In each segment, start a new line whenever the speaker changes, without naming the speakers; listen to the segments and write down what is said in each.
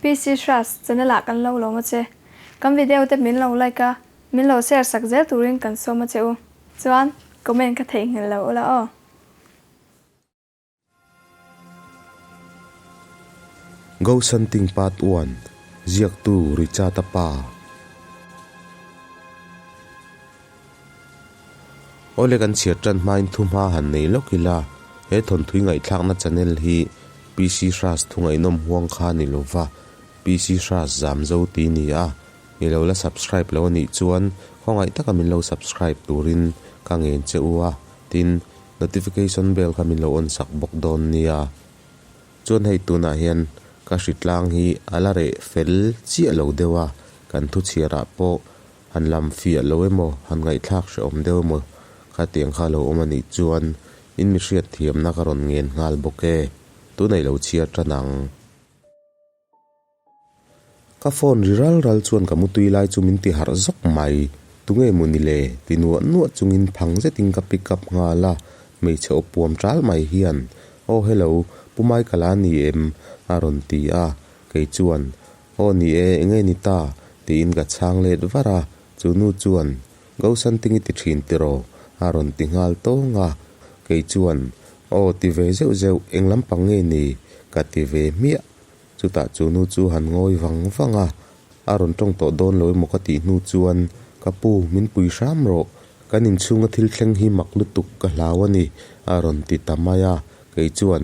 PC Hras channel ah kan lo lawm a che. Kan video te min lo like a, min lo share sak zel turin kan sawm a che u. Chuan comment ka theihnghilh lo ula aw.
Ghost Hunting Part One, Ziaktu Richard-a pa. Awle kan chhiar tan hmain thu hma han nei lawk ila, he thawnthui ngaihthlakna channel hi PC Hras thu ngaihnawm huang kha ni lova, PC Hras zam zo ti ni a, i lo la subscribe lo anih chuan khawngaih taka min lo subscribe turin ka ngen che u a, tin Notification bell kha min lo on sak bawk dawn nia. Chuan hei tunah hian ka hritlang hi a la reh fel chiah lo deuh a, kan thu chhiarah pawh han lam fiah lo emaw, han ngaihthlak hrehawm deuh emaw khatiang kha lo awm a nih chuan in mi hriat thiamna ka rawn ngen nghal bawk e. Tunah i lo chhiar tan ang. Ka phone ri ral ral chuan ka mutui lai chu min ti harh zawk mai. Tunge maw ni le? ti nuah nuah chungin phang zetin ka pick up nghal a, hmeichhe aw puam ṭal mai hian, Aw hello, Pu Michael a ni em? a rawn ti a, kei chuan, Aw ni e, enge ni ta? tiin ka chhang let var a, chu nu chuan, Go Santingi ti ṭhin tiraw? a rawn ti nghal tawng a, kei chuan, Aw ti ve zeuh zeuh, eng lampang nge ni? ka ti ve hmiah. Chutah chu nu chu han ngawi vang vang a, a rawn tawng tawh dawn lo emaw ka tih hnu chuan, Ka pu, min pui hram rawh, kan inchhunga thil thleng hi mak lutuk ka hlau a ni, a rawn ti ta mai a. Kei chuan,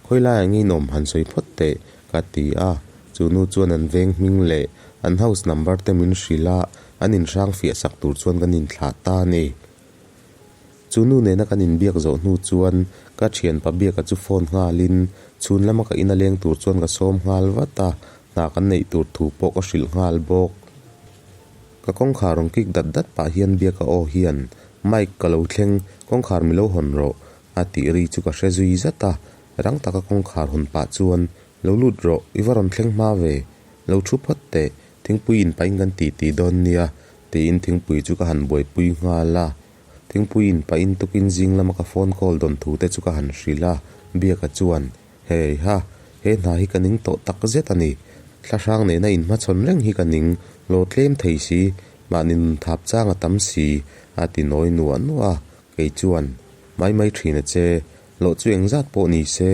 Khawi laiah nge inawm han sawi phawt teh, ka ti a. Chu nu chuan an veng hming leh an house number te min hrilh a, an inhrang fiah sak tur chuan kan inthlah ta a ni. Chu nu nena kan inbiak zawh hnu chuan ka thianpa biaka chu phone nghalin chhun lama ka ina leng tur chuan ka sawm nghal vat a, hna kan neih tur thu pawh ka hrilh nghal bawk. Ka kawngkhar rawn kik dat dat pah hian biaka aw hian, Mike ka lo thleng, kawngkhar mi lo hawn rawh, a tih ri chu ka hre zui zat a, rang taka kawngkhar hawn pah chuan, Lo lut rawh, i va rawn thleng hma ve, lo thu phawt teh, thingpui inpahin kan tih tih dawn nia, tiin thingpui chu ka han buaipui nghal a. Thingpui in pahin tukin zing lama ka phone call dawn thu te chu ka han hrilh a, Biaka chuan, Hei ha, he hna hi ka ning tawh tak zet a ni. Thlahrang nena inhmachhawn reng hi ka ning, lo tlem thei si, mahni nun thap chang a tam si, a ti nawi nuah nuah a. Kei chuan, Mai mai thin a che, hlawh chu engzat pawh ni se,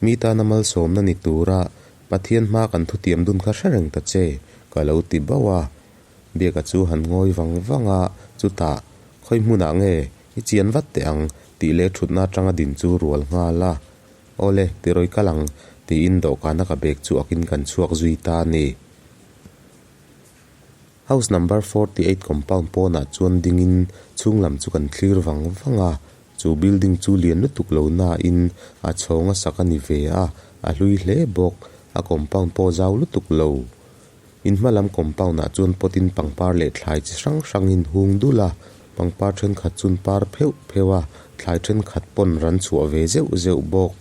mi tana malsawmna ni tura Pathian hma kan thutiam dun kha hre reng ta che, ka lo ti bauh a. Biaka chu han ngawi vang vang a, chutah, Khawi hmunah nge i chian vat teh ang? tih leh thutna atanga din chu rual nghal a. Awle, ti rawi kal ang, tiin dawhkana ka bag chu akin kan chhuak zui ta a ni. House number 48 compound pawnah chuan dingin chhung lam chu kan thlir vang vang a, chu building chu lian lutuk lo nain a chhawng a sak a ni ve a, a hlui hle bawk, a compound pawh zau lutuk lo. In hma lam compound ah chuan pot in pangpar leh thlai chi hrang hrang in hung dul a, pangpar thenkhat chuan par pheuh pheuh a, thlai thenkhat pawn ran chhuah ve zeuh zeuh bawk.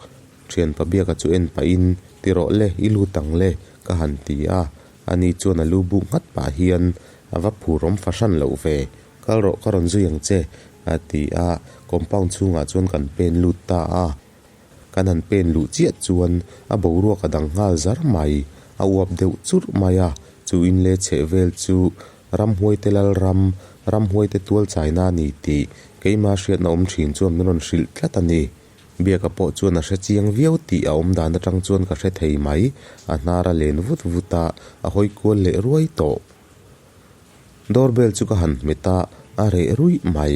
Thianpa biaka chu en pah in, Ti rawh le, i lut ang le, ka han ti a, ani chuan a lu buk nghat pah hian a va phur awm fahran loh ve, Kal rawh ka rawn zui ang che, a ti a, compound chhungah chuan kan pen lut ta a. Kan han pen luh chiah chuan a boruak a dang nghal zar mai, a uap deuh churh mai a, chu in leh chheh vel chu ramhuaite lal ram, ramhuaite tual chaina a ni tih keima hriatna awm thin chuan min rawn hrilh tlat a ni. Biaka pawh chuan a hre chiang viau tih a awm dan atang chuan ka hre thei mai, a hnar a len vut vut a, a hawi kual leh ruai tawh. Door bell chu ka han hmet a, a reh ruih mai.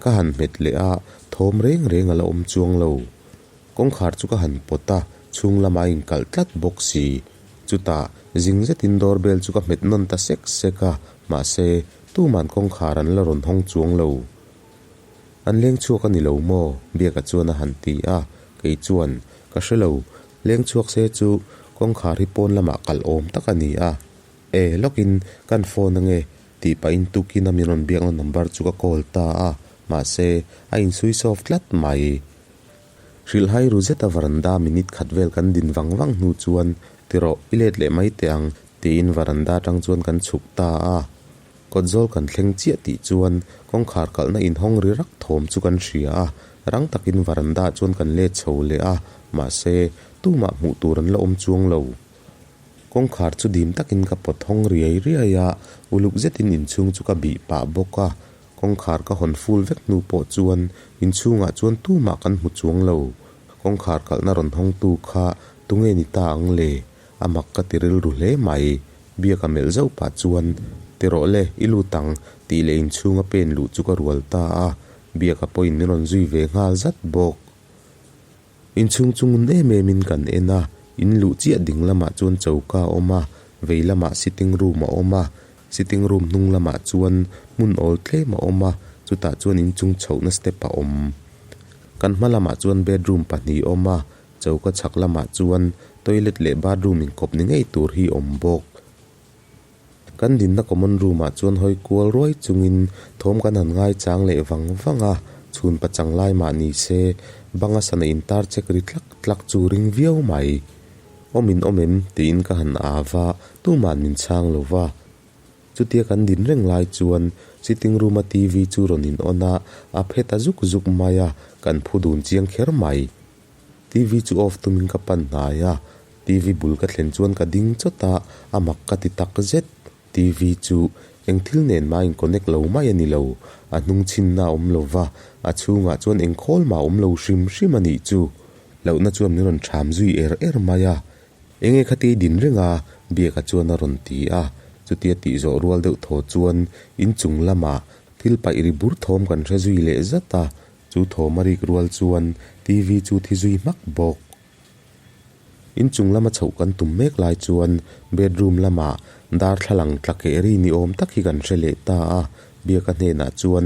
Ka han hmet leh a, thawm reng reng a la awm chuang lo. Kawngkhar chu ka han pawt a, chhung lamah a inkalh tlat bawk si. Chutah, zing zetin door bell chu ka hmet nawn ta sek sek a, mahse, tuman kawngkhar an la rawn hawng chuang lo. An leng chhuak a ni lo maw? Biaka chuan a han ti a, kei chuan, Ka hre lo, leng chhuak se chu kawngkhar hi pawn lamah kalh awm tak a ni a. E, lawkin kan phone ange tih pahin tukin a min rawn biakna number chu ka call ta a, mahse a in switch off tlat mai. Hrilhhai ru zeta varanda minute khat vel kan din vang vang hnu chuan ti rawh i let leh mai teh ang tiin varanda atang chuan kan chhuk ta a. Kawt zawl kan thleng chiah tih chuan kawngkhar kalhna inhawng ri rak thawm chu kan hria a, rang takin varanda chuan kan let chho leh a, mahse tumah hmuh tur an la awm chuang lo. Kawngkhar chu dim takin ka pawt hawng riai riai a, uluk zetin inchhung chu ka bih pah bawk a. Kawngkhar ka hawn ful vek hnu pawh chuan inchhungah chuan tumah kan hmu chuang lo. Kawngkhar kalhna rawn hawngtu kha tunge ni ta ang le? A mak ka ti rilru hle mai. Biaka melh zauh pah chuan, Ti rawh le, i lut ang, tih leh inchhunga pen luh chu ka rual ta a. Biaka pawhin min rawn zui ve nghal zat bawk. Inchhung chu ngun em em in kan en a, in luh chiah ding lamah chuan choka a awm a, vei lamah sitting room a awm a, sitting room hnung lamah chuan hmun awl tlem a awm a, chutah chuan inchung chhohna step a awm. Kan hma lamah chuan bedroom pahnih a awm a, choka chhak lamah chuan toilet leh bathroom inkawp ni ngei tur hi a awm bawk. Kan dinna common room ah chuan hawi kual ruai chungin thawm kan han ngai chang leh vang vang a, chhun pachang lai mah ni se banga sana intar chek ri tlak tlak chu ring viau mai. Awm in awm em? tiin ka han au va, tuma'n min chhang lo va. Chutia kan din reng lai chuan sitting room a TV chu rawn in on a, a phe ta zuk zuk mai a, kan phu dun chiang kher mai. TV chu off tumin ka pan hnai a, TV bul ka thlen chuan ka ding chawt a, a mak ka ti tak zet. TV chu eng thil nen mah in connect lo mai a ni lo, a hnung chhinna a awm lo va, a chhungah chuan eng khawl mah a awm lo hrim hrim a nih chu. Hlauhna chuan min rawn ṭham zui er er mai a, Enge khati i din reng a? Biaka chuan a rawn ti a, chutia tih zawh rual deuh thaw chuan inchung lamah thil paih ri bur thawm kan hre zui leh zat a, Chu thawm a rik rual chuan TV chu thi zui hmak bawk. Inchung lama chhoh kan tum mek lai chuan bedroom lamah darthlalang tla keh ri ni awm tak hi kan hre leh ta a, Biaka hnenah chuan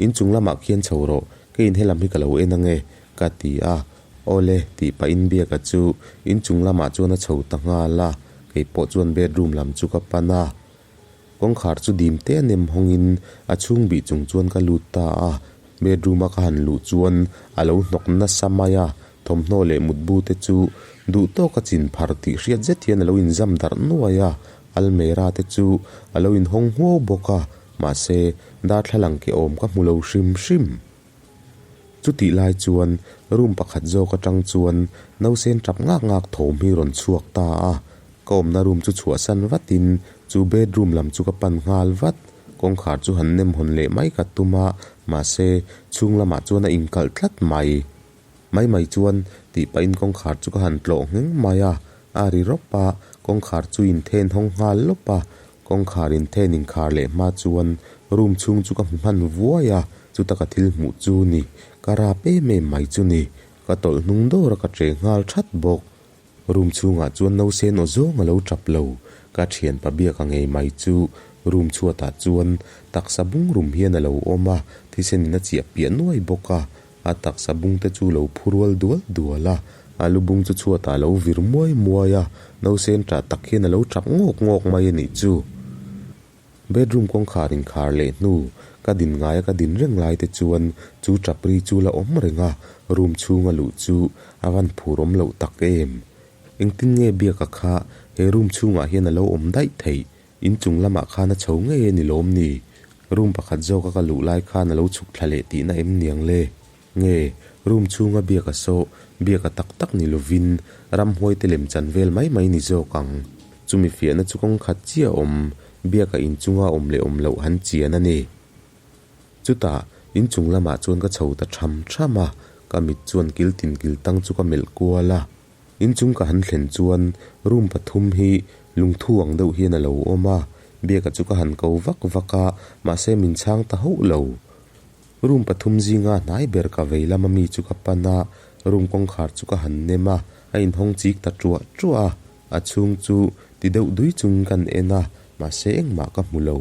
inchung lamah khian chho rawh, keiin helam hi ka lo en ange ka ti a. Awle tih pahin Biaka chu inchung lamah chuan a chho ta nghal a, keipawh chuan bedroom lam chu ka pan a. Kawngkhar chu dim te a nem hawngin a chhung bih chung chuan ka lut ta a, bedroom a ka han luh chuan a lo hnawk nasa mai a, thawmhnaw leh mutbu te chu duh tawk a chin phar tih hriat zet hian a lo inzam darh nuai a, almera te chu a lo inhawng huau bawk a, mahse darthlalang ke awm ka hmu lo hrim hrim. Chutih lai chuan room pakhat zawk atang chuan nausen tap ngak ngak thawm hi rawn chhuak ta a, ka awmna room chu chhuahsan vatin chu bedroom lam chu ka pan nghal vat. Kawngkhar chu han nem hawn leh mai ka tum a, mahse chhung lamah chuan a inkalh tlat mai. Mai mai chuan tih pahin kawngkhar chu ka han tlawh ngheng mai a, a ri rawp a, kawngkhar chu inthen hawng nghal lawp a, Kawngkhar inthen inkhar leh hma chuan room chhung chu ka hmu hman vuai a, chuta ka thil hmuh chu ni, ka rap em em mai chu ni, ka tawlh hnung dawr a ka che nghal that bawk. Room chhungah chuan nausen aw zawng a lo tap lo, ka thianpa biak a ngei mai chu room chhuatah chuan taksa bung rum hian a lo awm a, thisen in a chiah piah nuai bawk a, A taksa bung te chu lo phu rual dual dual a, a lu bung chu chhuatah a lo vir muai muai a, nausen ṭah tak hian a lo ṭap ngawk ngawk mai a nih chu. Bedroom kawngkhar inkhar leh hnu, ka din ngaia ka din reng lai te chuan chu ṭap ri chu la awm reng a, room chhunga luh chu a van phur awm loh tak em. Engtin nge biaka kha he room chhungah hian a lo awm daih theih? Inchung lamah khan a chho ngei a ni lawm ni? Room pakhat zawka ka luh lai khan a lo chhuk thla leh tihna em niang le? Nge, room chhunga biak a sawh, biak a tak tak ni lovin ramhuai te lem chan vel mai mai ni zawk ang. Chumi fiahna chu kawng khat chiah a awm, biak a inchunga awm leh awm loh han chian a ni. Chutah, inchung lamah chuan ka chho ta tham tham a, ka mit chuan kil tin kil tang chu ka melh kual a. Inchung ka han thlen chuan room pathum hi lungthu ang deuh hian a lo awm a, Biaka chu ka han ko vak vak a, mahse min chhang ta hauh lo. Room pathum zinga hnai ber ka vei lama mi chu ka pan a, room kawngkhar chu ka han nem a, a inhawng chik ta ṭuah ṭuah a, a chhung chu ti deuh dui chung kan en a, mahse engmah ka hmu lo.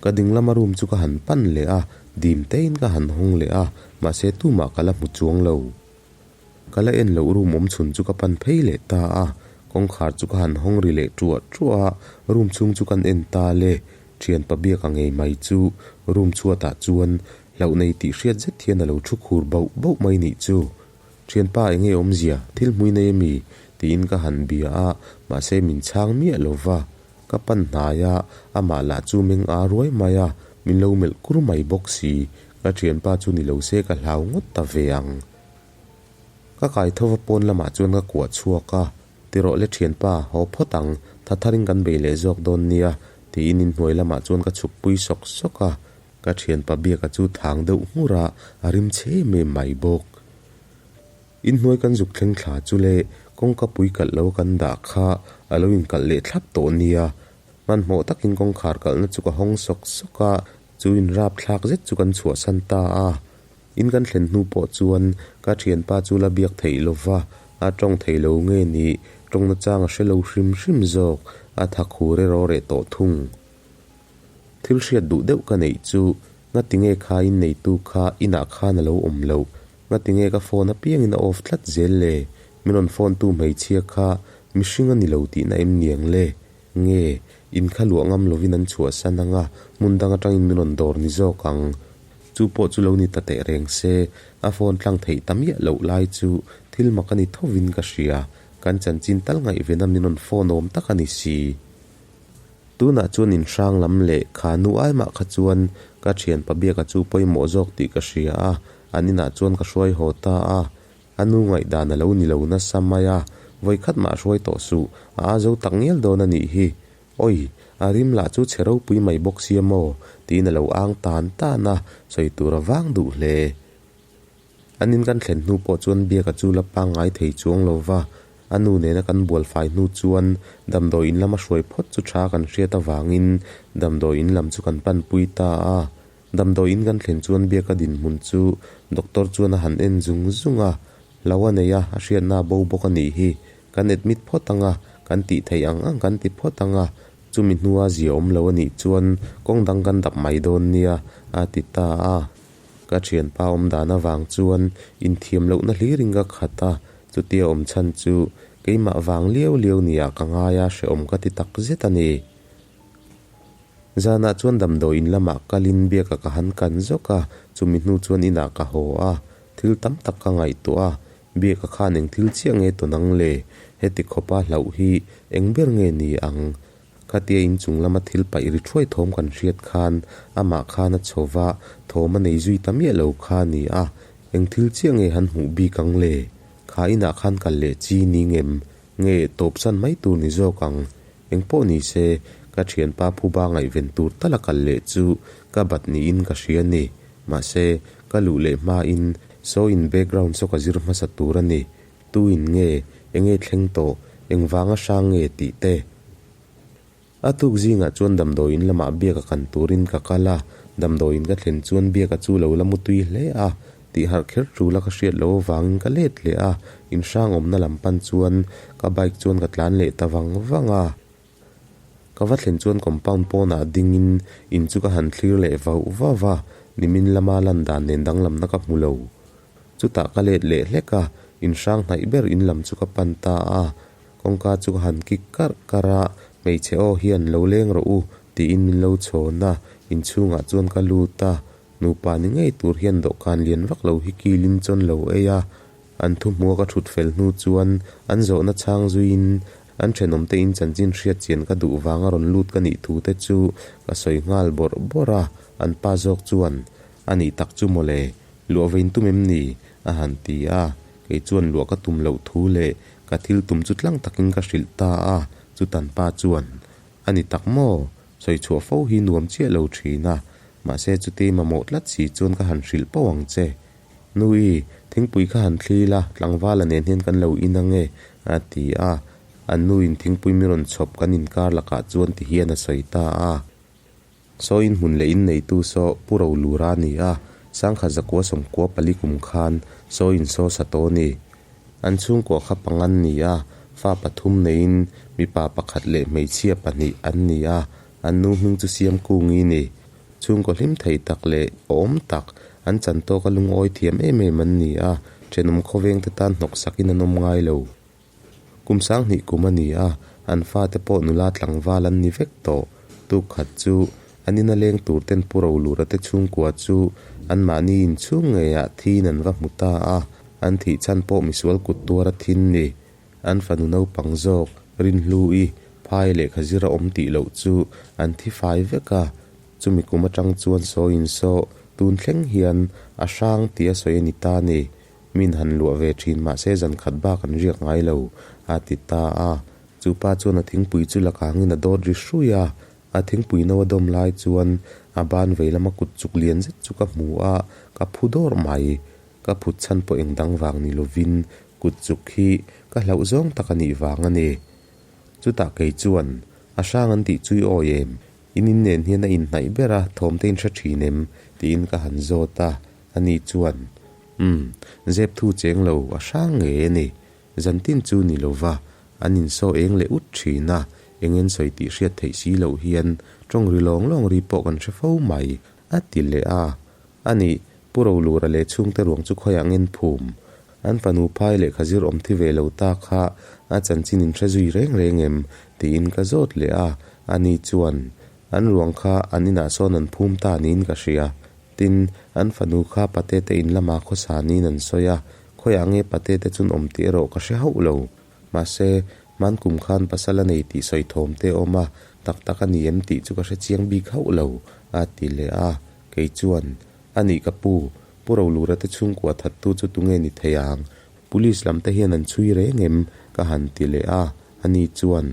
Ka ding lama room chu ka han pan leh a, dim tein ka han hawng leh a, mahse tumah ka la hmu chuang lo. Ka la en loh room awm chhun chu ka pan phei leh ta a, kawngkhar chu ka han hawng ri leh ṭuah ṭuah a, room chhung chu kan en ta le, ṭhianpa biak a ngei mai chu room chhuatah chuan hlauh nei tih hriat zet hian a lo ṭhu khur bauh bauh mai nih chu. Ṭhianpa enge awmzia, thil hmui nei ami? tiin ka han bia a, mahse min chhang miah lo va, ka pan hnai a, amah lah chu meng aa ruai mai a, min lo melh kur mai bawk si, ka ṭhianpa chu ni lo se ka hlau ngawt ta ve ang. Ka kai tho va pawn lamah chuan ka kuah chhuak a. Ti rawh le thianpa, haw phawt ang, tha tharin kan bei leh zawk dawn nia, tiin inhnuai lamah chuan ka chhuk pui sawk sawk a. Ka thianpa biaka chu thang deuh nghur a, a rim chhe em em mai bawk. Inhnuai kan zuk thleng thla chu le, kawngka pui kalh lo kan dah kha a lo inkalh leh thlap tawh nia. Hmanhmawh takin kawngkhar kalhna chu ka hawng sawk sawk a, chu inrap thlak zet chu kan chhuahsan ta a. In kan thlen hnu pawh chuan ka thianpa chu la biak theih lo va, a tawng thei lo nge ni, tawng nachang a hre lo hrim hrim zawk, a tha khur erawh reh tawh thung. Thil hriat duh deuh ka neih chu, ngatinge kha inneitu kha inah khan a lo awm loh, ngatinge ka phone apiangin a off tlat zel le, min rawn phone tu hmeichhia kha mihring a ni lo tihna em niang le, nge in kha luah ngam lovin an chhuahsan anga hmun dang atangin min rawn dawr ni zawk ang. Chu pawh chu lo ni ta teh reng se, a phone tlang theih ta miah loh lai chu thil mak a ni thovin ka hria, kan chanchin tal ngaihvena min rawn phone awm tak a ni si. Tunah chuan inhrang lam leh kha nu ai mah kha chuan ka thianpa biaka chu pawimawh zawk tih ka hria a, an inah chuan ka hruai haw ta a. A nu ngaihdan a lo ni lo nasa mai a, vawikhat mah hruai tawh suh, a a zo tak ngial dawn a nih hi. Awi, a rim lah chu chhe ropui mai bawk sia maw? tiin a lo ang tan tan a, sawi tur a vang duh hle. An in kan thlen hnu pawh chuan Biaka chu la pangngai thei chuang lo va, a nu nena kan bual fai hnu chuan damdawi in lama hruai phawt chu tha kan hriat avangin damdawi in lam chu kan panpui ta a. Damdawi in kan thlen chuan Biaka dinhmun chu doctor chuan a han en zung zung a, hlo a nei a, a hriatna a bo bawk a nih hi. Kan admit phawt ang a, kan tih theih ang ang kan ti phawt ang a, chumi hnua zia awm lo a nih chuan kawng dang kan dap mai dawn nia, a ti ta a. Ka thianpa awm dan avang chuan inthiam lohna hlirin ka khat a, chutia awm chhan chu keimah vang liau liau nia ka ngai a, hrehawm ka ti tak zet a ni. Zanah chuan damdawi in lamah kalin biaka ka han kan zawk a, chumi hnu chuan inah ka haw a, thil tam tak ka ngaihtuah a, biaka khan eng thil chiah nge tawn ang le, heti khawpa hlauh hi eng ber nge ni ang? Khatia inchung lama thil paih ri thuai thawm kan hriat khan amah khan a chho va, thawm a nei zui ta miah lo kha a ni a, eng thil chiah nge han hmuh bik ang le? Kha inah khan kal leh chi ni ngem? Nge tawpsan mai tur ni zawk ang? Eng pawh ni se, ka thianpa phuba ngaihven tur tal a kal leh chu ka bat niin ka hria a ni. Mahse, ka luh leh hmain saw in background saw ka zir hmasa tur a ni. Tuin nge, enge thleng tawh, engvanga hrang nge tih te. A tuk zingah chuan damdawiin lamah biaka kan turin ka kal a, damdawiin ka thlen chuan biaka chu lo la mutui hle a, tih harh kher tul a ka hriat loh avangin ka let leh a, inhrang awmna lam pan chuan ka bike chuan ka tlan leh ta vang vang a. Ka va thlen chuan compound pawnah dingin in chu ka han thlir leh vauh vauh a, nimin lama lan dan nen danglamna ka hmu lo. Chutah ka let leh hlek a, inhrang hnaih ber in lam chu ka pan ta a. Kawngka chu ka han kik karh karh a, hmeichhe aw hian lo leng rawh u tiin min lo chhawn a, inchhungah chuan ka lut a. Nupa ni ngei tur hian dawhkan lian vak lo hi kilin chawn lo ei a, an thuhmua ka thut fel hnu chuan an zawhna chhang zuiin an thenawmte in chanchin hriat chian ka duh vanga rawn lut ka nih thu te chu ka sawi nghal bawrh bawrh a, an pa zawk chuan a nih tak chu mawle. Luah vein tum em ni? a han ti a, kei chuan luah ka tum loh thu leh ka thil tum chu tlang takin ka hrilh ta a, chutan pa chuan, A ni tak maw? Sawi chhuah fo hi nuam chiah lo thin a, mahse chuti mamawh tlat si chuan ka han hrilh poh ang che. Nui, thingpui kha han thli la, tlangvala nen hian kan lo in ang e, a ti a, an nuin thingpui mi rawn chhawp kan inkar lakah chuan ti hian a sawi ta a. Saw in hmun leh in neitu saw Pu Rolura a ni a, Sangkhat zakua sawmkua pali kum khan saw in saw sa tawh a ni. An chhungkua kha pangan ni a, fa pathum neiin mipa pakhat leh hmeichhia pahnih an ni a, an nu hming chu Siamkungi ni. Chhungkaw hlim thei tak leh awm tak, an chan tawka lungawi thiam em em an ni a, thenawm khawvengte tan hnawksakin an awm ngai lo. Kum sanghnih kum a ni a, an fate pawh nula tlangval an ni vek tawh. Tuk khat chu an ina leng tur ten Pu Rolura te chhungkua chu anmahni inchhung ngeiah thiin an va hmu ta a, an thih chhan pawh misual kut tuar a thin ni. An fanu naupang zawk, Rinhlu-i, phai lehkha zir a awm tih loh chu an thi fai vek a, chumi kum atang chuan sawi insaw tun thleng hian a hrang tia sawi a ni ta ni. Min han luah ve thin mahse zan khat bak an riak ngai lo. A ti ta a. Chu pa chuan a thingpui chu la kangin a dawt ri hruih a. A thingpui no a dawm lai chuan a ban vei lama kut chuk lian zet chu ka hmu a, ka phu dawrh mai. Ka phut chhan pawh eng dang vang ni lovin kut chuk hi ka hlauh zawng tak a nih vang a ni. Chutah kei chuan, A hrang an tih chu i awi em? In in nen hian a inhnaih ber a, thawm te in hre thin em? tiin ka han zawt a, ani chuan, Umm, zep thu cheng lo, a hrang ngei a ni. Zantin chu ni lova, an insaw eng leh ut thin a, eng en sawi tih hriat theih si loh hian tawng ri lawng lawng ri pawh kan hre fo mai, a ti leh a. A nih, Pu Rolura leh chhungte ruang chu khawiah ngen phum? An fanu phai lehkha zir awm thi ve lo ta kha a chanchin in hre zui reng reng em? tiin ka zawt leh a, ani chuan, An ruang kha an inah sawn an phum ta niin ka hria. Tin, an fanu kha pate te in lama khawsa niin an sawi a, khawiah nge pate te chun awm tih erawh ka hre hauh lo. Mahse, hman kum khan pasal a nei tih sawi thawm te a awm a, tak tak a ni em tih chu ka hre chiang bik hauh lo, a ti leh a. Kei chuan, A nih ka pu, Pu Rolura te chhungkua thattu chu tunge ni thei ang? Police lam te hian an chhui reng em? ka han ti leh a, ani chuan,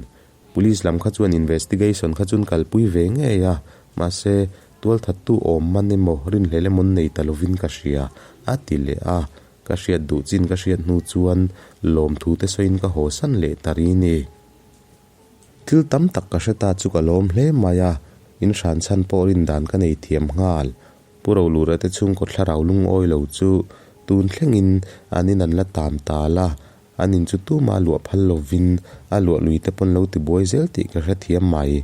Police lam kha chuan investigation kha chun kalpui ve ngei a, mahse, tualthattu awm man emaw rinhlelh emaw an nei ta lovin ka hria, a ti leh a. Ka hriat duh chin ka hriat hnu chuan lawmthu te sawiin ka haw san leh ta ri ni. Thil tam tak ka hre ta chu ka lawm hle mai a, in hran chhan pawh rin dan ka nei thiam nghal. Pu Rolura te chhungkaw thlarau lungawi lo chu tun thlengin an in an la tam tal a, an in chu tuma luah phal lovin a luah lui te pawn lo tibuai zel tih ka hrethiam mai.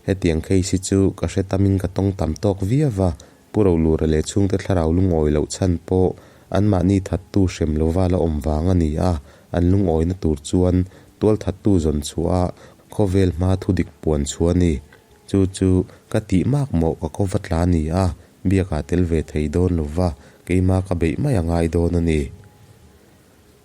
Hetiang case hi chu ka hre tamin ka tawng tam tawk viau a, Pu Rolura leh chhungte thlarau lungawi loh chhan pawh anmahni thattu hrem lova la awm vang a ni a, an lungawina tur chuan tualthattu zawn chhuah a khawvel hma thudik puan chhuah a ni. Chu chu ka tih mak mawh ka ko va tla a ni a, biakah tel ve thei dawn lova keima ka beih mai a ngai dawn a ni.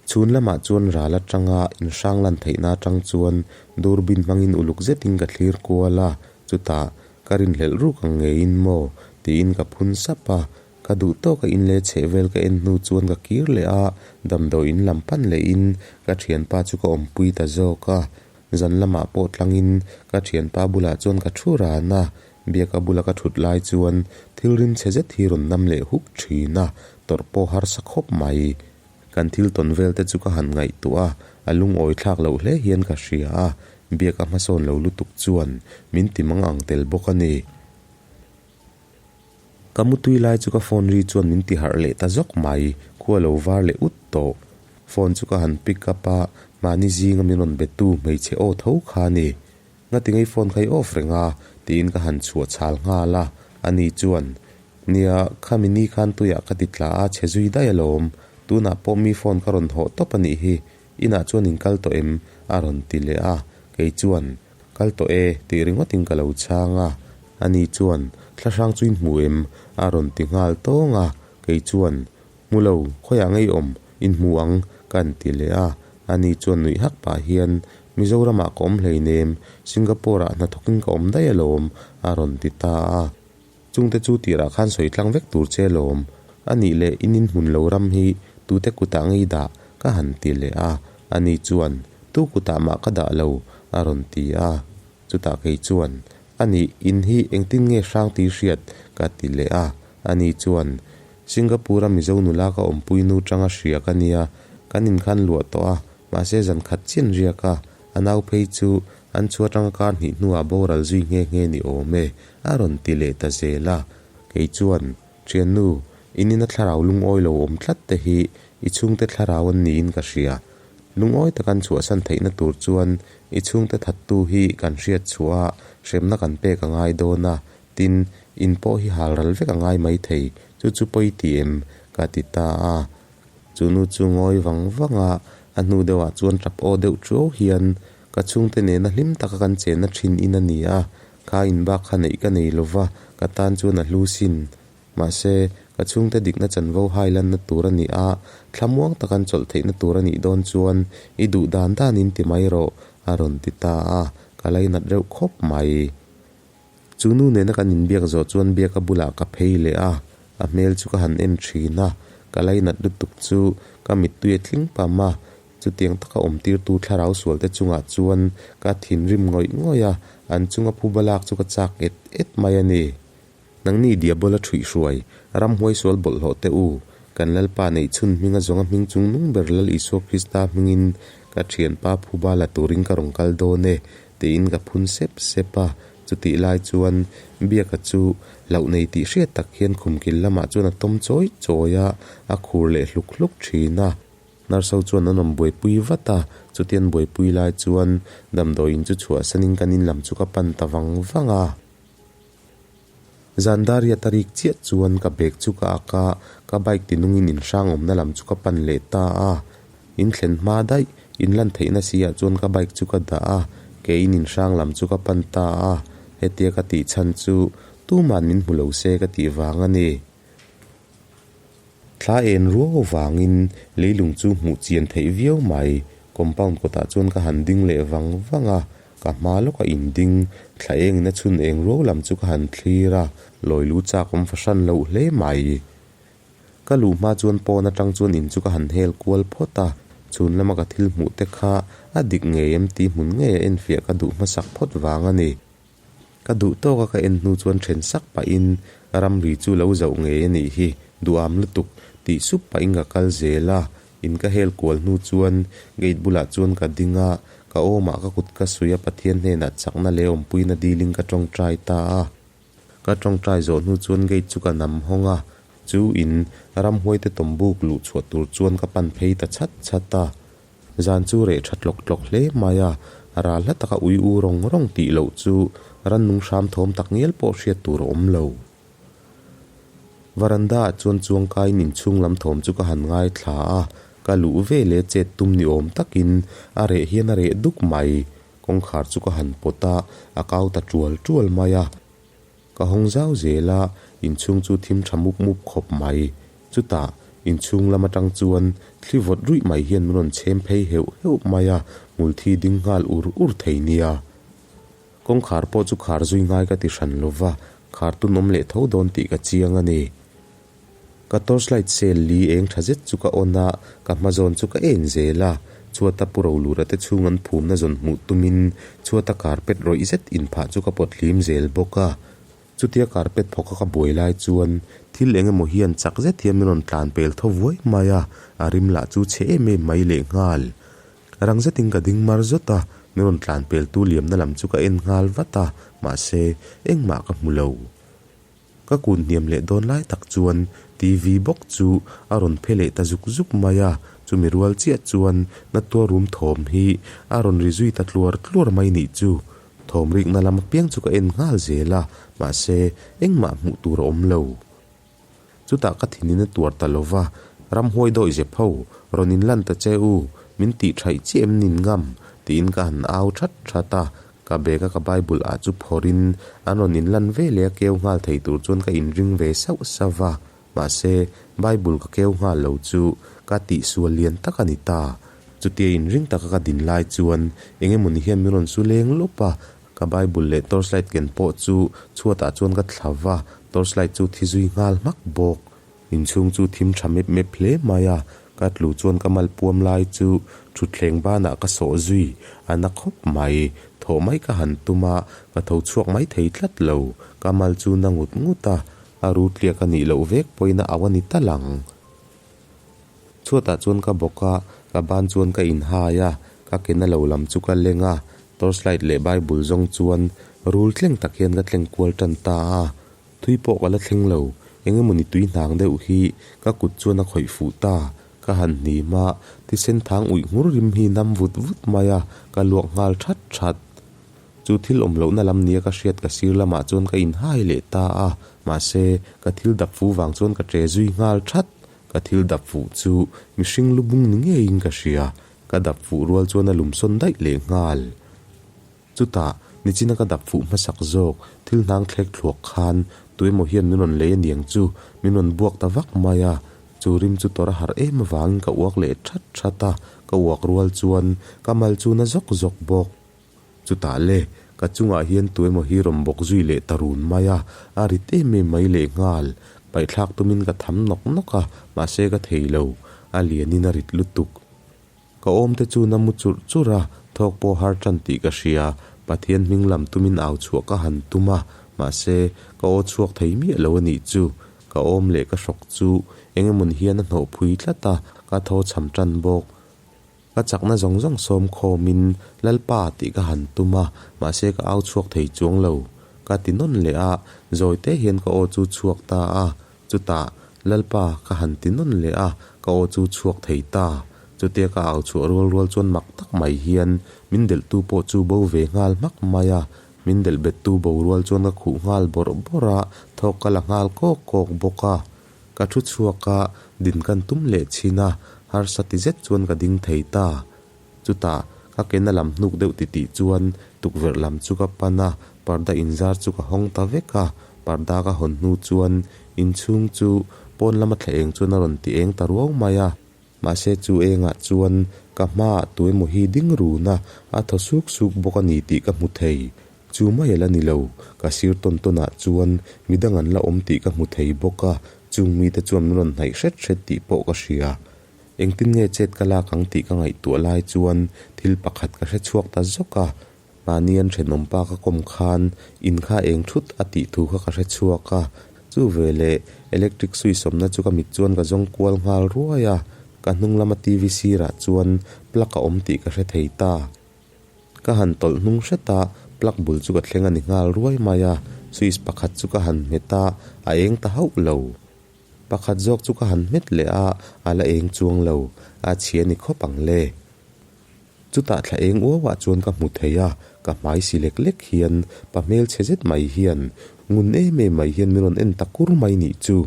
Chhun lamah chuan ral atanga inhrang lan theihna atang chuan durbin hmangin uluk zetin ka thlir kual a, chutah ka rinhlelh ruk ang ngeiin maw tiin ka phun sap a, ka duh tawk a inleh chheh vel ka en hnu chuan ka kir leh a, damdawiin lam pan lehin ka thianpa chu ka awmpui ta zawk a, zan lamah pawh tlangin ka thianpa bulah chuan ka thu ran a, biaka bula ka thut lai chuan thil rimchhe zet hi rawn nam leh huk thin a, tawrh pawh harsa khawp mai. Kan thil tawn vel te chu ka han ngaihtuah a, a lungawi thlak loh hle hian ka hria a, biak a hmasawn lo lutuk chuan min ti mang ang tel bawk a ni. Ka mutui lai chu ka phone ri chuan min ti harh leh ta zawk mai, khua lo var leh ut tawh. Phone chu ka han pick up a, mahni zinga min rawn betu hmeichhe aw tho kha a ni. Ngatingei phone kha i off reng a? tiin ka han chhuah chhal nghal a, ani chuan, Nia, khami ni khan tuiah ka ti tla a, chhe zui daih alawm. Tunah pawh mi phone ka rawn hawh tawp a nih hi. Inah chuan in kal tawh em? a rawn ti leh a, kei chuan, Kal tawh e, tih ringawtin ka lo chhang a. Ani chuan, Thlahrang chu in hmu em? a rawn ti nghal tawng a, kei chuan, Hmu lo, khawiah ngei awm, in hmu ang, ka an ti leh a. Ani chuan nuih hak pah hian, Mizoramah ka awm hleinem, Singapore-ah hnathawkin ka awm daih alawm, a rawn ti ta a. Chungte chu tirah khan sawi tlang vek tur che alawm. A nih leh in inhmun lo ram hi tute kutah ngei dah, ka han ti leh a. Ani chuan, Tu kutah mah ka dah lo, a rawn ti a. Chutah kei chuan, A nih, in hi engtin nge hrang tih hriat? ka ti leh a. Ani chuan, Singapore-a Mizo nula ka awmpui nu tanga hria ka nia, kan inkhan luah tawh a, mahse zan khat chian riak a, a nau phei chu an chhuah tanga kar hnih hnuah boral zui nghe nghe ni awm e, a rawn ti leh ta zel a. Kei chuan, Thiannu, in ina thlarau lungawi lo awm tlat te hi i chhungte thlarau an niin ka hria. Lungawi taka an chhuahsan theihna tur chuan i chhungte thattu hi kan hriat chhuah a, hremna kan pek a ngai dawn a, tin, in pawh hi hal ral vek a ngai mai thei, chu chu pawi ti em? ka ti ta a. Chu nu chu ngawi vang vang a, a hnu deuhah chuan tap aw deuh ṭuau hian ka chhungte nena hlim taka kan chenna ṭhin in a ni a, kha in bak kha neih ka nei lova, ka tan chuan a hlu sin. Mahse, ka chhungte dikna chanvo hai lanna tur a ni a, thlamuang taka an chawlh theihna tur a nih dawn chuan i duh dan danin ti mai rawh, a rawn ti ta a, ka lainat reuh khawp mai. Chu nu nena kan inbiak zawh chuan biaka bulah ka phei leh a, a hmel chu ka han en thin a, ka lainat lutuk chu ka mittui a tling pam a. Chutiang taka awmtirtu thlarau sualte chungah chuan ka thinrim ngawih ngawih a, an chunga phuba lak chu ka chak et et mai a ni. Nangni Diabola ṭhuihhruai, ramhuai sual bawlhhlawh te u, kan Lalpa neih chhun hminga zawnga hming chung nung ber Lal Isua Krista hmingin ka ṭhianpa phuba la turin ka rawn kal dawn e, tiin ka phun sep sep a. Chutih lai chuan Biaka chu hlauh nei tih hriat tak hian khumkil lamah chuan a tawm chawi chawi a, a khur leh hluk hluk ṭhin a. Nurse ho chuan an rawn buaipui vat a, chutian buaipui lai chuan damdawiin chu chhuahsanin kan in lam chu ka pan ta vang vang a. Zan daria tarik chiah chuan ka bag chu ka ak a, ka bike tinungin inhrang awmna lam chu ka pan leh ta a. In thlen hma daih, in lan theihna si ah chuan ka bike chu ka dah a, keiin inhrang lam chu ka pan ta a. Hetia ka tih chhan chu tuman min hmu lo se ka tih vang a ni. Thla en ruau vangin leilung chu hmuh chian theih viau mai. Compound kawtah chuan ka han ding leh vang vang a, ka hma lawka inding thla engin a chhun eng ruau lam chu ka han thlir a, lawi lu chak awm fahran loh hle mai. Ka luh hma chuan pawn atang chuan in chu ka han hel kual phawt a, chhun lama ka thil hmuh te kha a dik ngei em tih hmun ngei a enfiah ka duh hmasak phawt vang a ni. Ka duh tawk a ka en hnu chuan then sak pahin ramri chu lo zauh ngei a nih hi, duham lutuk tih sup pahin ka kal zel a, in ka hel kual hnu chuan gate bulah chuan ka ding a, ka awmah ka kut ka suih a Pathian hnenah chakna leh awmpuina dilin ka tawngtai ta a. Ka tawngtai zawh hnu chuan gate chu ka nam hawng a, chu in ramhuaite tawmbuk luh chhuah tur chuan ka pan phei ta chhat chhat a. Zan chu reh tha tlawk tlawk hle mai a, ral hla taka ui u rawng rawng tih loh chu rannung hram thawm tak ngial pawh hriat tur a awm lo. Varanda ah chuan chuangkaiin inchhung lam thawm chu ka han ngaithla a, ka luh ve leh chet tum ni awm takin a reh hian a reh duk mai. Kawngkhar chu ka han pawt a, a kau ta tual tual mai a. Ka hawng zau zel a, inchhung chu thim tha mup mup khawp mai. Chutah, inchhung lam atang chuan thli vawt ruih mai hian min rawn chhem phei heuh heuh mai a, hmulthi ding nghal ur ur thei nia. Kawngkhar pawh chu khar zui ngai ka ti hran lo va, khar tun awm leh tho dawn tih ka chiang a ni. Ka torchlight cell li eng tha zet chu ka on a, ka hma zawn chu ka en zel a, chhuata pu rolura te chhung an phumna zawn hmuh tumin chhuata carpet rawih zet inphah chu ka pawt hlim zel bawk a. Chutia carpet phawka ka buai lai chuan thil eng emaw hian chak zet hian min rawn tlan pel thaw vuai mai a, a rim lah chu chhe em em mai lehnghal. Rang zetin ka ding mar zawt a, min rawn tlan peltu liamna lam chu ka en nghal vat a, mahse engmah ka hmu lo. Ka kun hniam leh dawn lai tak chuan TV bawk chu a rawn phe leh ta zuk zuk mai a, chumi rual chiah chuan Natua room thawm hi a rawn ri zui ta tluar tluar mai nih chu. Thawm rikna lam apiang chu ka en nghal zel a, mahse engmah hmuh tur a awm lo. Chutah ka thinin a tuar ta lo va, Ramhuai dawi zep ho, rawn inlan ta che u, min tih thaih chiah em nin ngam? tiin ka han au that that a, Ka bag a ka Bible ah chu phawrhin an rawn inlan ve leh a keu nghal thei tur chuan ka inring ve sauh sauh va, mahse Bible ka keu nghal lo chu ka tihsual lian tak a ni ta. Chutia inring taka ka din lai chuan eng emawni hian min rawn su leng lawp a, ka Bible leh torchlight ken pawh chu chhuatah chuan ka thla va, torchlight chu thi zui nghal hmak bawk. Inchhung chu thim tha mep mep hle mai a, ka tlu chuan ka mal puam lai chu thutthleng banah ka sawh zui a na khawp mai. Thawh mai ka han tum a, ka tho chhuak mai thei tlat lo. Ka mal chu na ngut ngut a, a ru tliak a nih loh vek pawhin a au a ni tal ang. Chhuatah chuan ka bawk a, ka ban chuan ka inhai a, ka ke na lo lam chu ka leng a, torchlight leh bible zawng chuan rul tleng tak hian ka tleng kual tan ta a. Tui pawh ka la thleng lo, eng emawni tui hnang deuh hi ka kut chuan a khawih fuh ta, ka han hnim a, thisen thang uih nghur rim hi nam vut vut mai a, ka luak nghal that that. Chu thil awm lohna lam nia ka hriat ka sir lamah chuan ka inhai leh ta a, mahse ka thil dap fuh vang chuan ka ṭe zui nghal that, ka thil dap fuh chu mihring lu bung ni ngeiin ka hria, ka dap fuh rual chuan a lumsawn daih leh nghal. Chutah, nichina ka dap fuh hmasak zawk, thil hnang thlek thluak khan tuemaw hian min rawn lei aniang chu, min rawn buak ta vak mai a. Chu rim chu tawrh a harh em avangin ka uak leh that that a, ka uak rual chuan ka mal chu na zawk zawk bawk. Chutah le, ka chungah hian tuemaw hi rawn bawk zui leh ta run mai a, a rit em em mai lehnghal. Paihthlak tumin ka tham nawk nawk a, mahse ka thei lo, a lianin a rit lutuk. Ka awm te chu na mu churh churh a, thawk pawh har tan tih ka hria. Pathian hming lam tumin au chhuah ka han tum a, mahse, ka aw chhuak thei miah lo a nih chu. Ka awm leh ka hrawk chu eng emawni hian a hnawh phui tlat a, ka thaw cham tan bawk. Ka chakna zawng zawng sawm khawmin Lalpa tih ka han tum a, mahse ka au chhuak thei chuang lo. Ka ti nawn leh a, zawi te hian ka aw chu chhuak ta a. Chutah, Lalpa ka han ti nawn leh a, ka aw chu chhuak thei ta. Chutia ka au chhuah rual rual chuan mak tak mai hian min delhtu pawh chu bo ve nghal hmak mai a. Min delh bettu bo rual chuan ka khuh nghal bawrh bawrh a, thawk ka la nghal kawk kawk bawk a. Ka thu chhuak a, din kan tum leh chhin a, harsa ti zet chuan ka ding thei ta. Chutah, ka ke na lam hnuk deuh titih chuan tukverh lam chu ka pan a, parda inzar chu ka hawng ta vek a. Parda ka hawn hnu chuan inchhung chu pawn lama thla eng chuan a rawn ti eng ta ruau mai a. Mahse chu engah chuan ka hmaah tuemaw hi ding run a, a thaw suk suk bawk a ni tih ka hmu thei. Chu mai a la ni lo, ka sir tawn tawnah chuan midang an la awm tih ka hmu thei bawk a, chung mite chuan min rawn hnaih hret hret tih pawh ka hria. Engtin nge chet ka lak ang tih ka ngaihtuah lai chuan thil pakhat ka hre chhuak ta zawk a, Mahni an thenawm pa ka kawm khan in kha eng thut a tih thu kha ka hre chhuak a, chu veleh electric switch awmna chu ka mit chuan ka zawng kual nghal ruai a, ka hnung lama TV sirah chuan plug a awm tih ka hre thei ta. Ka han tawlh hnung hret a, plug bul chu ka thleng a ni nghal ruai mai a, switch pakhat chu ka han hmet a, a eng ta hauh lo. Pakhat zawk chu ka han hmet leh a, a la eng chuang lo, a chhia ni khawp ang le. Chutah thla eng uauah chuan ka hmu thei a, ka hmai si lek lek hian pa hmelchhe zet mai hian ngun em em mai hian min rawn en ta kur mai nih chu.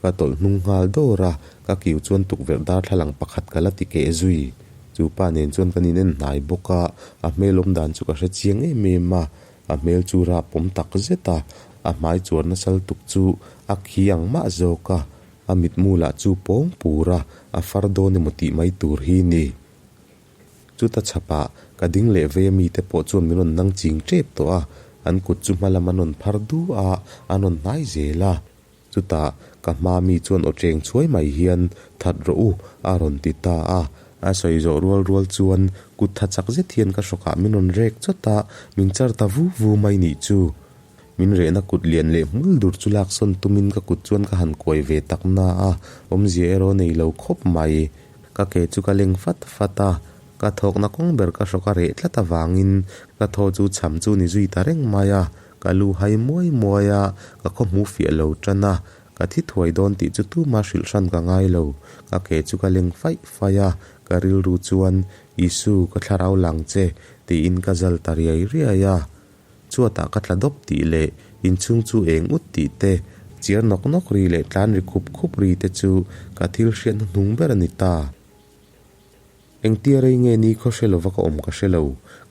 Ka tawlh hnung nghal dawr a, ka kiu chuan tukverh darthlalang pakhat ka la ti keh zui. Chu pa nen chuan kan in en hnai bawk a, a hmel awm dan chu ka hre chiang em em a, a hmel chu rap awm tak zet a, a hmai chuar nasal tuk chu a khi ang mah zawk a, a mitmu lah chu pawng pur a, a far dawn emaw tih mai tur hi ni. Chuta chhapah ka ding leh vei a mite pawh chuan min rawn nang ching tep tawh a, an kut chu hma lam an rawn phar du a, an rawn hnai zel a. Chutah ka hma mi chuan aw cheng chhuai mai hian That rawh u a rawn ti ta a. A sawi zawh rual rual chuan kut tha chak zet hian ka hrawkah min rawn rek chawt a, min char ta vu vu mai nih chu. Min rehna kut lian leh hmul dur chu laksawn tumin ka kut chuan ka han kuai ve tak na a, awmzia erawh nei lo khawp mai. Ka ke chu ka leng fat fat a, ka thawkna kawng ber ka hrawk a reh tlat avangin ka thaw chu cham chu ni zui ta reng mai a, ka lu hai muai muai a, ka khaw hmu fiah lo tan a, ka thi thuai dawn tih chu tuma hrilh hran ka ngai lo, ka ke chu ka leng faih faih a, ka rilru chuan Isu ka thlarau lang che tiin ka zal ta riai riai a. Chuatah ka tla dawp tih leh inchhung chu eng ut tih te, chiar nawk nawk ri leh tlan ri khup khup ri te chu ka thil hriatna hnung ber a ni ta. Engtia rei nge ni khaw hre lova ka awm ka hre lo,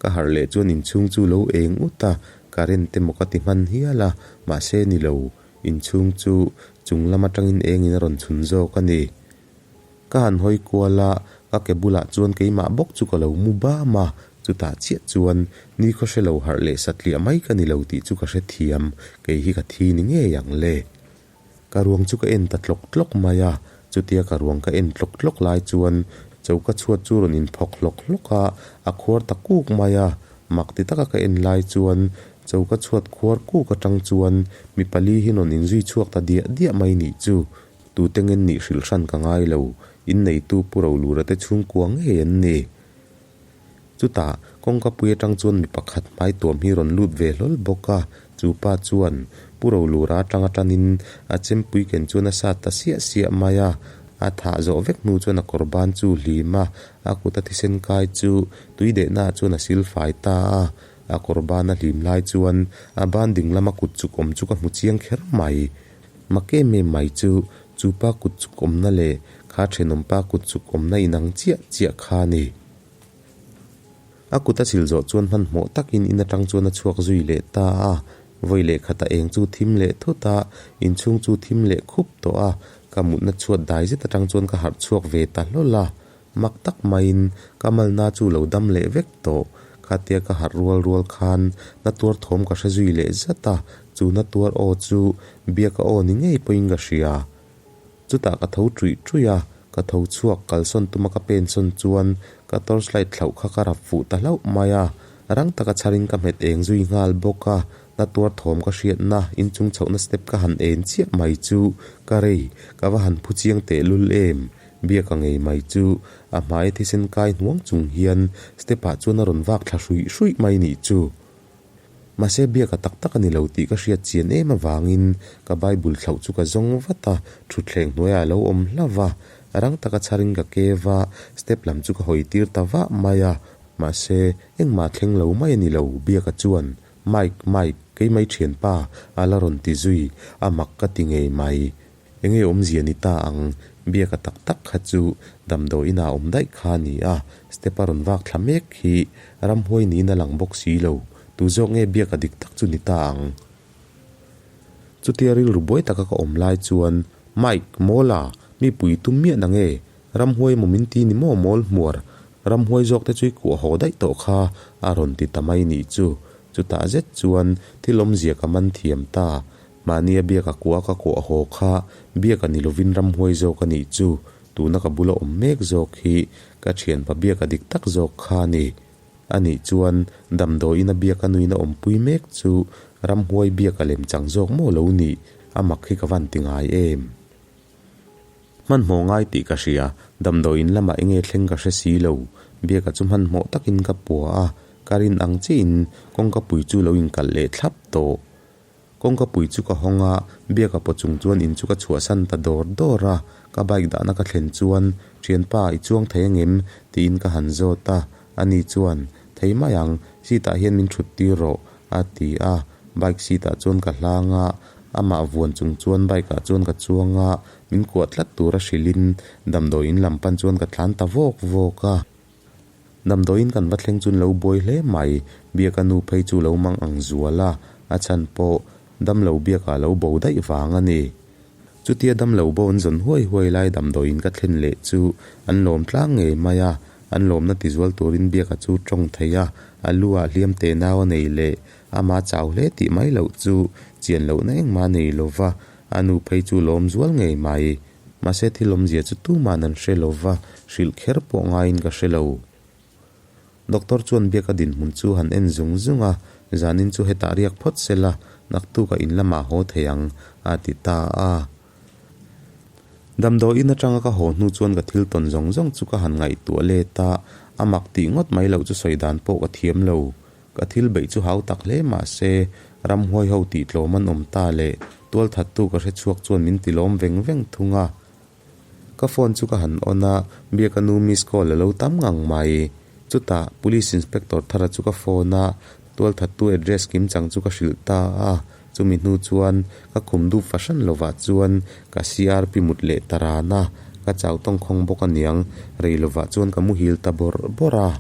ka harh leh chuan inchhung chu lo eng ut a, current te maw ka ti hman hial a, mahse ni lo, inchhung chu chung lam atangin engin a rawn chhun zawk a ni. Ka han hawi kual a, ka ke bulah chuan keimah bawk chu ka lo mu bam a, chutah chiah chuan ni khaw hre lo harh leh satliah mai ka ni lo tih chu ka hrethiam, kei hi ka thi ni ngei ang le. Ka ruang chu ka en ta tlawk tlawk mai a, chutia ka ruang ka en tlawk tlawk lai chuan choka chhuat chu rawn inphawk hlawk hlawk a, a khuar ta kuk mai a, mak ti taka ka en lai chuan choka chhuat khuar kuk atang chuan mi pali hi rawn inzui chhuak ta diah diah mai nih chu. Tute ngen nih hrilh hran ka ngai lo, inneitu Pu Rolura te chhungkua ngei an ni. Chutah, kawngka pui atang chuan mi pakhat hmai tuam hi rawn lut ve hlawl bawk a, chu pa chuan Pu Rolura atanga tanin a chempui ken chuan a sat ta siah siah mai a, a thah zawh vek hnu chuan a kawr ban chu hlim a, a kut a thisen kai chu tui dehnaah chuan a sil fai ta a, a kawr ban a hlim lai chuan a ban ding lama kut chuk awm chu ka hmu chiang kher mai. Mak em em mai chu, chu pa kut chuk awmna leh kha thenawm pa kut chuk awmna inang chiah chiah kha a ni. A kut a chil zawh chuan hmanhmawh takin in atang chuan a chhuak zui leh ta a, vawi leh khata eng chu thim leh thut a, inchhung chu thim leh khup tawh a, ka mutna chhuat dai zet atang chuan ka harh chhuak ve ta hlawl a. Mak tak maiin ka malna chu lo dam leh vek tawh. Khatia ka harh rual rual khan na tuar thawm ka hre zui leh zat a, chu na tuar aw chu biaka aw ni ngei pawhin ka hria. Chutah ka tho ṭuih ṭuih a, ka tho chhuak kalsawn tuma ka pensawn chuan Ka torchlight thlauh kha ka rap fuh ta hlauh mai a, rang taka chharin ka hmet eng zui nghal bawk a, na tuar thawm ka hriatna inchung chhohna step ka han en chiah mai chu ka rei, ka va han phu chiang tehlul em? Biaka ngei mai chu a hmai thisen kai hnuang chung hian step ah chuan a rawn vak thla hruih hruih mai nih chu. Mahse biaka tak tak a ni lo tih ka hriat chian em avangin ka Bible thlauh chu ka zawng vat a, thutthleng hnuaiah a lo awm hlauh va, rang taka chharin ka kev a, step lam chu ka hawi tir ta vah mai a, mahse engmah thleng lo mai a ni lo, biaka chuan Mike, Mike, keimai thianpa a la rawn ti zui, a mak ka ti ngei mai. Enge awmzia ni ta ang, biaka tak tak kha chu damdawi inah awm daih kha a ni a, step a rawn vak thla mek hi ramhuai niin a lang bawk si lo, tu zawk nge biaka dik tak chu ni ta ang? Chutia rilru buai taka ka awm lai chuan Mike, Mawla, mi pui tum miah na nge? Ramhuai emaw min ti ni maw mawl hmuar? Ramhuai zawk te chu i kuah haw daih tawh kha a rawn ti ta mai nih chu. Chutah zet chuan thil awmzia ka man thiam ta. Mahnia biak a kuah ka kuah haw kha biak a ni lovin ramhuai zawk a nih chu, tuna ka bula awm mek zawk hi ka thianpa biak a dik tak zawk kha a ni. A nih chuan damdawiin a biak a nuin a awmpui mek chu ramhuai biak a lem chang zawk maw lo nih, a mak hi ka van ti ngai em? Hmanhmawh ngai tih ka hria, damdawiin lamah enge thleng ka hre si lo, biak a chu hmanhmawh takin ka pua a, ka rin ang chiahin kawngka pui chu lo inkalh leh thlap tawh. Kawngka pui chu ka hawng a, biaka paw chung chuan in chu ka chhuahsan ta dawr dawr a, ka bike dahna ka thlen chuan, Thianpa, i chuang thei angem? tiin ka han zawt a, ani chuan, Thei mai ang, seat ah hian min thut tir rawh, a ti a, bike seat ah chuan ka hlang a, amah vuan chung chuan bike ah chuan ka chuang a, min kuah tlat tura hrilhin damdawi in lam pan chuan ka tlan ta vawk vawk a. Damdawiin kan va thleng chun lo buai hle mai, Biaka nu phei chu lo mang ang zual a, a chhan pawh damlo Biaka lo bo daih vang a ni. Chutia damlo bo an zawn huai huai lai damdawiin ka thlen leh chu an lawm tlang ngei mai a, an lawmna tizual turin Biaka chu tawng thei a, a lu ah hliam teh nau a nei leh ama chau hle tih mai loh chu chian lohna engmah a nei lova, a nu phei chu lawm zual ngei mai. Mahse thil awmzia chu tuman an hre lo va, hrilh kher pawh ngaiin ka hre lo. Doctor chuan biaka dinhmun chu han en zung zung a, zanin chu hetah riak phawt se la, naktukah in lamah haw thei ang, a ti ta a. Damdawiin atanga ka haw hnu chuan ka thil tawn zawng zawng chu ka han ngaihtuah let a, a mak tih ngawt mai loh chu sawi dan pawh ka thiam lo. Ka thil beih chu hau tak hle mah se, ramhuai ho tih tlawm an awm ta leh tualthattu ka hre chhuak chuan min ti lawm veng veng thung a. Ka phone chu ka han on a, biaka nu miss call a lo tam ngang mai. Chutah Police Inspector thara chu ka phone a, tualthattu address kim chang chu ka hrilh ta a. Chumi hnu chuan ka khum dup fahran lovah chuan ka CRP mut leh ta ran a, ka chau tawngkhawng bawk aniang, rei lovah chuan ka muhil ta bawrh bawrh a.